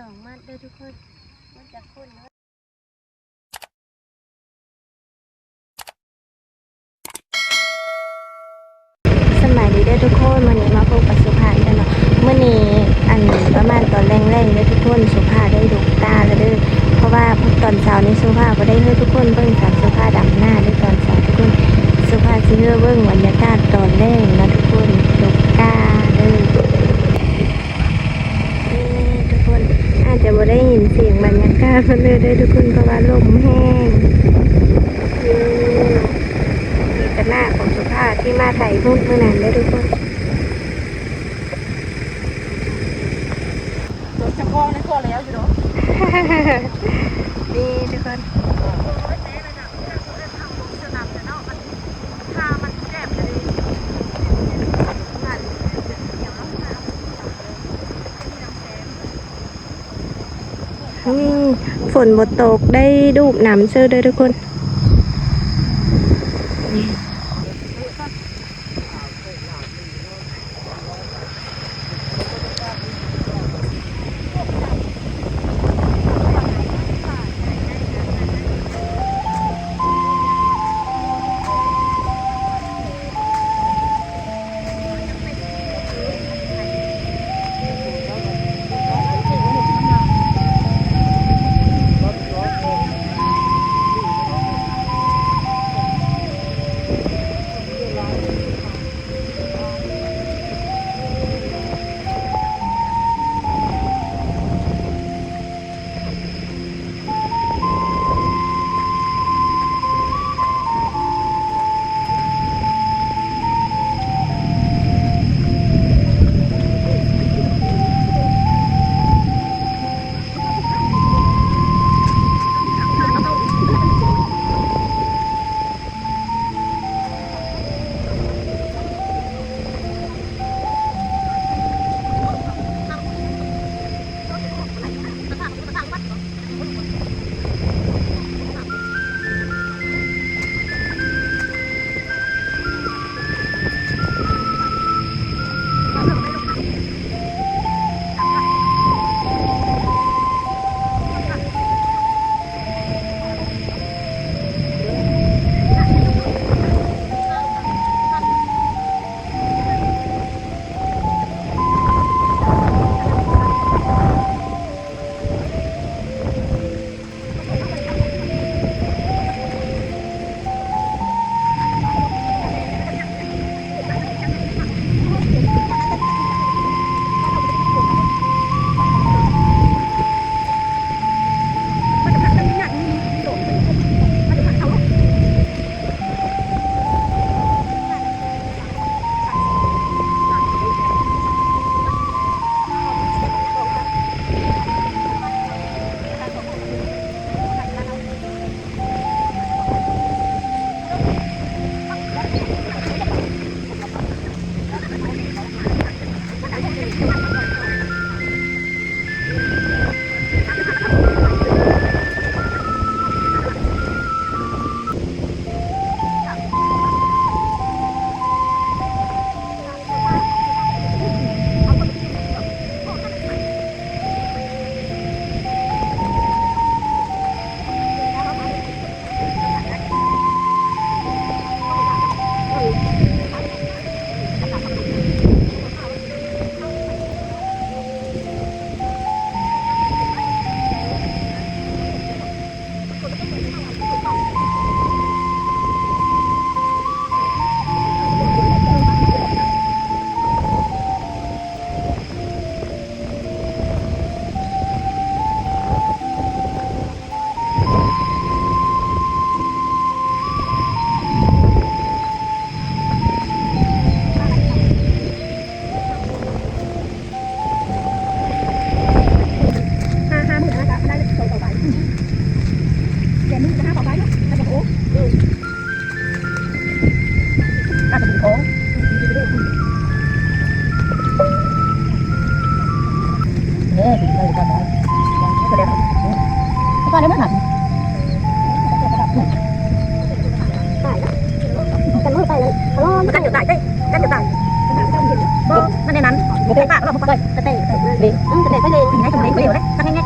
ສອງມັດເດີທຸກຄົນ ມັນຈະຂຸ້ນເນາະ. ສະບາຍດີເດີທຸກຄົນ ມື້ນີ້ມາພົບກັບສຸພາອີກແລ້ວເນາະ. ມື້ນີ້ ອັນ ປະມານຕອນແລງໆເດີທຸກຄົນ ສຸພາໄດ້ດົກກ້າແລ້ວເດີ ເພາະວ່າຕອນເຊົ້ານີ້ສຸພາບໍ່ໄດ້ໃຫ້ທຸກຄົນເບິ່ງຕອນສຸພາດຳນາເດີ ຕອນເຊົ້າທຸກຄົນ. ສຸພາຊິໃຫ້ເບິ່ງບັນຍາກາດຕອນແລງເນາະທຸກຄົນ ດົກກ້າເດີ. ເອີ ທຸກຄົນ ອາດຈະບໍ່ໄດ້ຍິນສຽງບັນຍາກາດເພິ່ນເລີຍເດີທຸກຄົນ ເພາະວ່າລົມແຮງ. ເອີ ນີ້ກະໜ້າຂອງສຸພາທີ່ມາໄຖຮຸດມື້ນັ້ນເດີທຸກຄົນ. ໂດຍສະເພາະໃນກໍແລ້ວຢູ່ເນາະ ນີ້ທຸກຄົນ. ອືມ ຝົນບໍ່ຕົກ ໄດ້ດູບນ້ຳເສີເດີທຸກຄົນ. ຫ້າ ຫ້າໝື່ນ ໜ້າຈະໄດ້ສອງ ສອງໃບ ແສນໜຶ່ງ ຈະຫ້າ ສອງໃບເນາະ ໜ້າຈະບໍ່ໂອ ເອີ ໜ້າຈະບໍ່ໂອ ເອີ ໄດ້ກ່ອນໄດ້ ໄດ້ກ່ອນໄດ້ໝົດຫັ້ນ ຕາຍແລ້ວ ກັນບໍ່ໄປເລີຍ ໂອ້ ມັນກັນຢູ່ຕາຍເດ້ ກັນຢູ່ຕາຍ ບໍ່ ມັນໃນນັ້ນ ບໍ່ໄປປາກລອກມັນກໍໄດ້ ກະແຕກ ເດ້ ອືມ ກະແຕກໄປເລີຍ ໄດ້ຕົງໄດ້ບໍ່ໄດ້ ຄັນແຮງ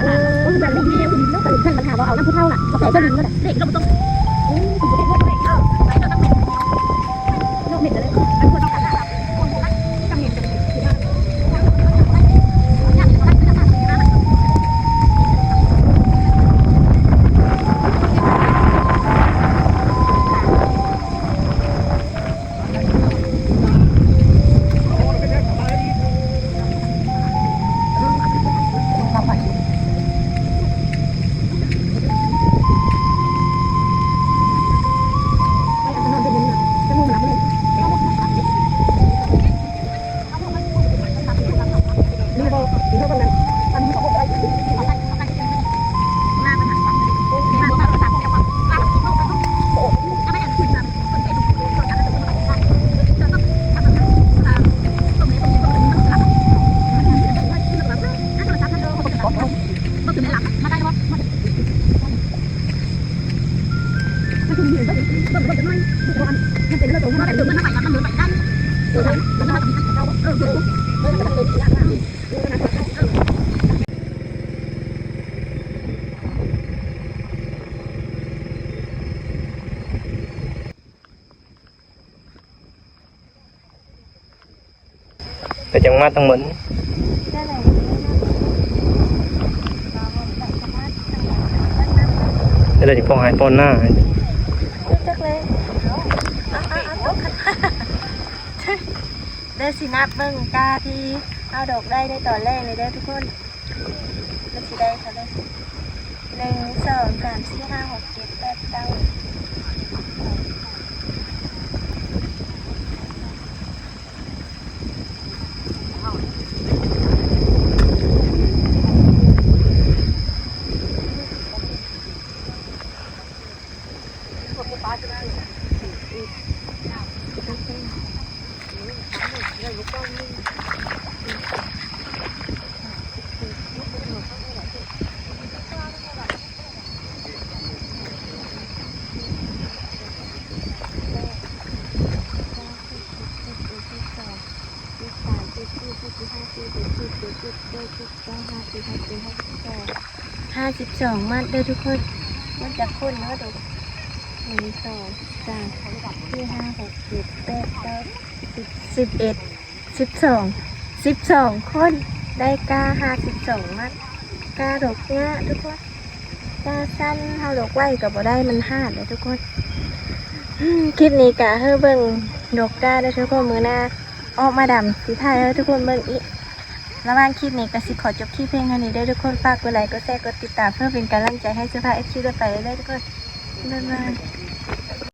ເອີ ມັນເປັນບັນຫາ ເວົ້າເອົານຳຜູ້ເຖົ້າລະ ເຂົາໃສ່ສະລິງນັ້ນແຫຼະ ເດັກກໍບໍ່ຕ້ອງ ເອີ ເຮັດເລີຍ ເອີ ເຮັດເລີຍ ເຮັດເລີຍ. ແລ້ວຈັ່ງມາທັງໝົດ ແລ້ວຊິຟ້ອງໃຫ້ຟ້ອງໜ້າ ຈັກເລີຍ. ເດີ ຊິນັບເບິ່ງກາທີ່ເຮົາດອກໄດ້ໃນຕອນແລກນີ້ເດີທຸກຄົນ. ມັນຊິໄດ້ເທົ່າໃດ? ໜຶ່ງ ສອງ ສາມ ສີ່ ຫ້າ ຫົກ ເຈັດ ແປດ ເກົ້າ ຫ້າສິບສອງມັດເດີທຸກຄົນ. ມັນຈັກຄົນເນາະ ໜຶ່ງ ສອງ ສາມ ສີ່ ຫ້າ ຫົກ ເຈັດ ແປດ ເກົ້າ ສິບ ສິບເອັດ ສິບສອງ ສິບສອງຄົນ ໄດ້ກາຫ້າສິບສອງມັດ. ກາດອກຫຍ້າທຸກຄົນ ກາສັ້ນ ເຮົາດອກໄວ້ກໍບໍ່ໄດ້ ມັນຫາດເດ້ທຸກຄົນ. ຄລິບນີ້ກະໃຫ້ເບິ່ງດອກກາເດີທຸກຄົນ. ມື້ໜ້າອອກມາດຳ ຊິຖ່າຍໃຫ້ທຸກຄົນເບິ່ງອີກ. ລະຫວ່າງຄລິບນີ້ກະຊິຂໍຈົບຄລິບພຽງເທົ່ານີ້ເດີທຸກຄົນ. ຝາກກົດໄລ ກົດແຊ ກົດຕິດຕາມ ເພື່ອເປັນກຳລັງໃຈໃຫ້ສຸພາ ເອັຟຊີ ຕໍ່ໄປເດີທຸກຄົນ. ບາຍບາຍ.